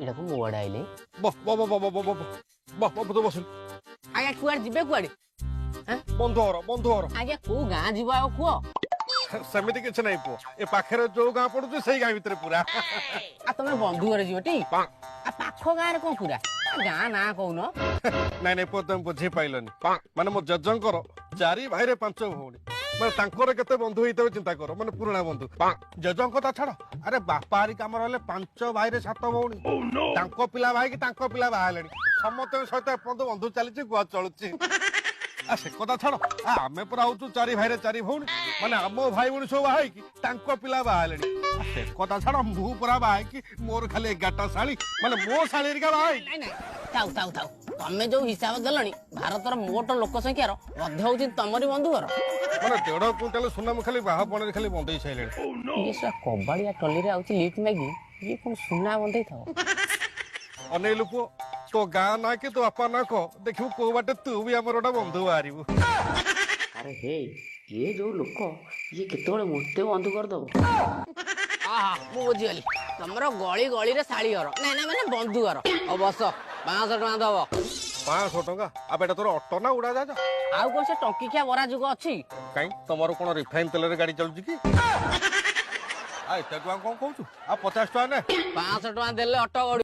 ଏଇଟାକୁ ମୋ ଆଡ଼େ ଆଇଲେ। ବ ବ ବ ବ ବ ବ ବ ବ ବ, ବସିଲୁ। ଆଜ୍ଞା, କୁଆଡେ ଯିବେ, କୁଆଡେ? ବନ୍ଧୁ ଘର, ବନ୍ଧୁ ଘର। ଆଜ୍ଞା, କୋଉ ଗାଁ ଯିବ ଆଉ କୁହ। ସେମିତି କିଛି ନାହିଁ ପୁଅ, ଏ ପାଖରେ ଯୋଉ ଗାଁ ପଡୁଛି ସେଇ ଗାଁ ଭିତରେ ପୁରା। ଆଉ ତମେ ବନ୍ଧୁ ଘରେ ଯିବ ଟି? ଆଉ ପାଖ ଗାଁରେ କଣ ପୁରା ଗାଁ ନାଁ କହୁନ? ନାଇଁ ନାଇଁ ପୁଅ, ତମେ ବୁଝି ପାଇଲନି। ମାନେ ମୋ ଜେଜେଙ୍କର ଚାରି ଭାଇରେ ପାଞ୍ଚ ଭଉଣୀ, ମାନେ ତାଙ୍କର କେତେ ବନ୍ଧୁ ହେଇଥିବେ ଚିନ୍ତା କର, ମାନେ ପୁରୁଣା ବନ୍ଧୁ। ଜେଜେଙ୍କ କଥା ଛାଡ, ଆରେ ବାପା ହାରିକା ଆମର ହେଲେ ପାଞ୍ଚ ଭାଇରେ ସାତ ଭଉଣୀ। ତାଙ୍କ ପିଲା ଭାଇ କି ତାଙ୍କ ପିଲା ବାହା ହେଲେଣି, ସମସ୍ତଙ୍କ ସହିତ ଏପର୍ଯ୍ୟନ୍ତ ବନ୍ଧୁ ଚାଲିଛି, ଗୁଆ ଚଳୁଛି। ଆ ସେ କଥା ଛାଡ, ଆମେ ପୁରା ହଉଛୁ ଚାରି ଭାଇରେ ଚାରି ଭଉଣୀ, ମାନେ ଆମ ଭାଇ ଭଉଣୀ ସବୁ ବାହା ହେଇକି ତାଙ୍କ ପିଲା ବାହା ହେଲେଣି। ସେ କଥା ଛାଡ, ମୁଁ ପୁରା ବାହା ହେଇକି ମୋର ଖାଲି 11ଟା ଶାଳୀ, ମାନେ ମୋ ଶାଳୀ ହେରିକା ବାହା ହେଇକି। ନାଇଁ ନାଇଁ, ଥାଉ ଥାଉ ଥାଉ। ତମେ ଯୋଉ ହିସାବ ଦେଲଣି, ଭାରତର ମୋଟ ଲୋକ ସଂଖ୍ୟାର ଅଧେ ହଉଛି ତମରି ବନ୍ଧୁ ଘର। ମାନେ 1.5 କୁଇଣ୍ଟାଲ ସୁନା ମୁଁ ଖାଲି ବାହା ପଣରେ ଖାଲି ବନ୍ଦେଇ ସାରିଲେଣି। ଇଏ ଶଳା କବାଡିଆ ଟଲିରେ ଆଉଛି ଲିଫ୍ଟ ମାଗି, ଇଏ କଣ ସୁନା ବନ୍ଧେଇ ଥବ? ଅନେଇଲୁ ପୁଅ, ତୋ ଗାଁ ନା କି ତୋ ବାପା ନା କହ, ଦେଖିବୁ କୋଉ ବାଟେ ତୁ ବି ଆମର ଗୋଟେ ବନ୍ଧୁ ବାହାରିବୁ। ଆରେ ହେ, ଇଏ ଯୋଉ ଲୋକ, ଇଏ କେତେବେଳେ ମୋତେ ବନ୍ଧୁ କରିଦବ। ମୁଁ ବୁଝିଗଲି, ତମର ଗଳି ଗଳିରେ ଶାଳୀ ଘର। ନାଇଁ ନାଇଁ, ମାନେ ବନ୍ଧୁ ଘର। ହଉ ବସ, 500 ଟଙ୍କା ଦବ। 500 ଟଙ୍କା? ଆଉ ଏଟା ତୋର ଅଟୋ ନା ଉଡାଜାହାଜ? ଆଉ କଣ ସେ ଟଙ୍କିକିଆ ବରା ଯୁଗ ଅଛି? କାଇଁ, ତମର କଣ ରିଫାଇନ ତେଲରେ ଗାଡି ଚାଲୁଛି କି? ଆଉ ଏତେ ଟଙ୍କା କଣ କହୁଛୁ? ଆଉ 50 ଟଙ୍କା ନେ। 500 ଟଙ୍କା ଦେଲେ ଅଟୋ ଗଡି